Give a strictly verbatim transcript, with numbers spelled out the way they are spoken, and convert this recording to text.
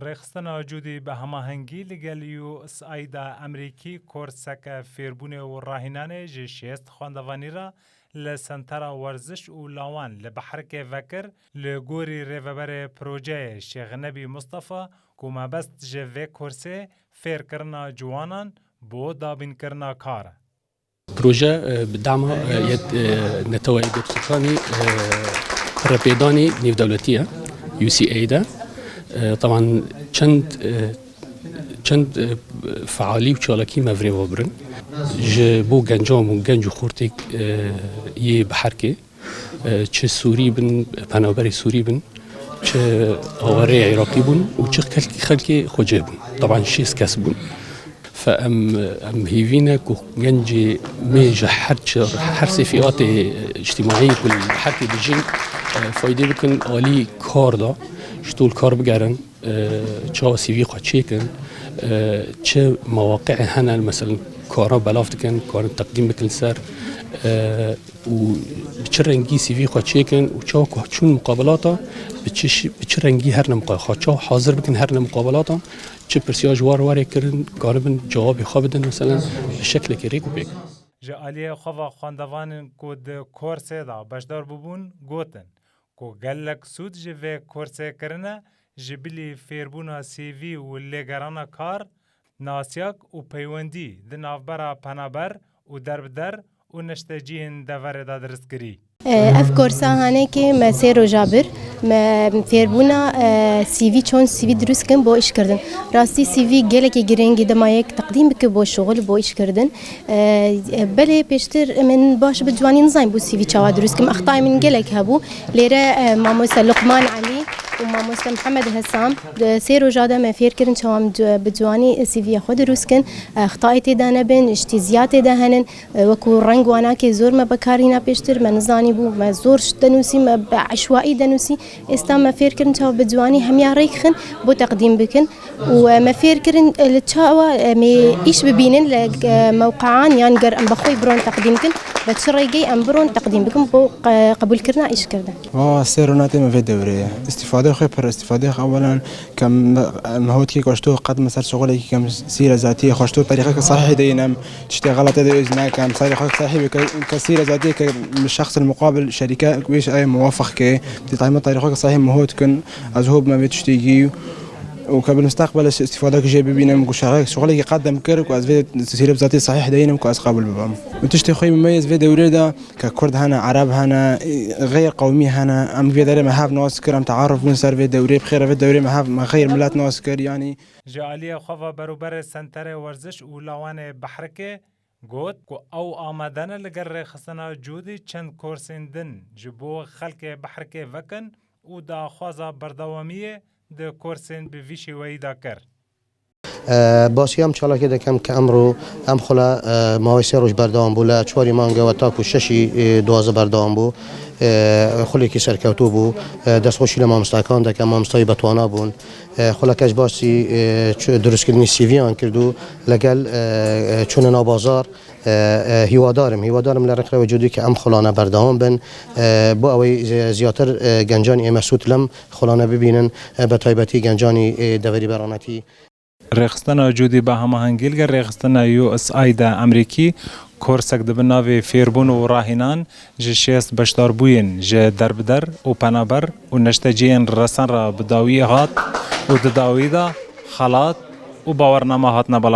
Rêxistina Cûdî bi hemahengî li gel U S A I D a Amerîkî korseke fêrbûnê û rahînanê ji şêst xwendevanî re li Sentera Werziş û Lawan li Biherkê vekir, li gorî rêveberê projeyê Şêx Nebî Mustafa ku mebest ji vê korsê fêrkirina ciwanan bo dabînkirina kar e. Proje, e, bi dema, e, yet, e, Neteweyê Yekbûtinê, e, Perepêdanê Nêvdewletî ye, U S A I D e. E, teban çend, e, çend, e, fealî û çalakî me virêve birin. Ji bo gencan û genc û xortêk, e, yê Biherkê, e, çi Sûrî bin, penaberê Sûrî bin, çi awareyê Iraqî bûn û çi xelk-, xelkê xwecê bûn. Teban şêst kes bûn. Fe em, em hêvî ne ku gencê me ji her çi, her sê fîatê îctîmaî ku li Biherkê dijîn, e, faydê bikin alî kar de, ji dol kar bigerin, e, çawa C V xwe çêkin, e, çi mewaqîê hene, meselen, kara belav dikin, karin teqdîm bikin ser, e, û bi çi rengî C V xwe çêkin û çawa ku çûn muqabilata, bi çi şi-, bi çi rengî herine muqabilata, çawa hazir bikin herine muqabilata, çi pirsiyar ji war warê kirin, karibin cewabê xwe bidin, meselen, bi şeklekî rêk û pêk. Ji aliyê xwe ve xwendevanên ku di korsê de beşdar bûbûn, gotin ku gelek sûd ji vê korsê kirine, ji bilî fêrbûna C V û lêgerana kar, nasyak û peywendî di navbera penaber û derbider û neşteciyên deverê de dirist kirî. Ev korsa hanekê me sê roja bir, me fêrbûna, e, C V, çond C V dirust kirin bo îşkirdin. Rastî C V gelekî girîng e, dema yek teqdîm bike bo şuxul, bo îşkirdin. E, e, belê pêştir min baş bi ciwanî nizanî bû C V çawa dirust kim. Extayê min gelek hebû. Lêre, e, mamoste Luqman Elî û mamoste Mihemed Hesam, di sê roja de me fêr kirin çawa em ci-, bi ciwanî C V ya xwe dirust kin. E, extayê tê de nebin, îştîziya tê de henin. E, wekû reng wanakê zor me bekarîna pêştir, me nizanî bû, me zor denûsî, me bi eşwaî denûsî. Êsta me fêr kirin çawa bi ciwanî hemiya rêk xin bo teqdîm bikin. Û, e, me fêr kirin, e, li çawa, e, em ê îş bibînin li, e, mewqean, yan ger em bi xwe biron teqdîm bikin, bi çi rêgê em biron teqdîm bikin bo qe-, qebûlkirina îşkirdin. Wa sê rûnatê me vê dewrê. Îstîfadê xwe pir, îstîfadê xwe ewelen kem me hot kê ku ji to qet me ser şixulekî kem sîre zatiyê xwe ji to terîqeke sahîhê de yên em tiştê xeletê de êz nekem. Serê xwe sahî be ke, ke sîre zatiyê ke min şexs el muqabil şerîke wê şayê muwafaq ke. Tê tahmîn terîqeke sahî me hot kin. Ez hop me vê tiştê gî. û ke bi mustaqbel îstîfadeke jê bibînim, ku şexe-, şixulekî qedem kir, ku ez vê sîre bi zatî sahîh deynim, ku ez qebûl bibim. Û tiştê xwe mumeyez vê dewrê de, ke Kurd hene, Ereb hene, xeyr qewmî hene, em vê derê me hev nas kir, em tearuf bûn ser vê dewrê, bi xêra vê dewrê me hev, me xeyr milet nas kir, yanî. Ji aliyê xwe ve berûberê Senterê Werziş û Lawanê Behrikê got ku ew amade ne li gel rêxistina Cûdî çend korsên din ji bo xelkê Behrikê vekin, û daxwaza berdewamiyê di korsên bi vî şêweyî de kir. E, basiya em çalakê dikim ke emro em xula, e, mawê sê roj berdewam bû, li çwarî mange we ta ku şeşî, e, duwazdeh berdewam bû. E, xulekî serkewtû bû. E, destxweşî li mamostakan dikim, mamostayî betwana bûn. E, xuleke ji basî, e, çi-, dirustkirinî C V'yan kir û legel, e, e, çûne nav bazar. E, e, hîwadar im, hîwadar im li rêkxirêva Cûdî ke em xulane berdewam bin, e, bo ewê zi-, ziyatir, e, gencanî ê me sûd lem xulane bibînin, e, bi taybetî gencanî, e, deverî beranetî. Rêxistina Cûdî bi hemahengî li gel rêxistina U S A I D a Amerîkî korsek di bin navê Fêrbûn û Rahînan ji şêst beşdarbûyên ji derbider û penaber û neşteciyên resen re bi dawiyê hat û di dawî de xelat û bawername hatine belav.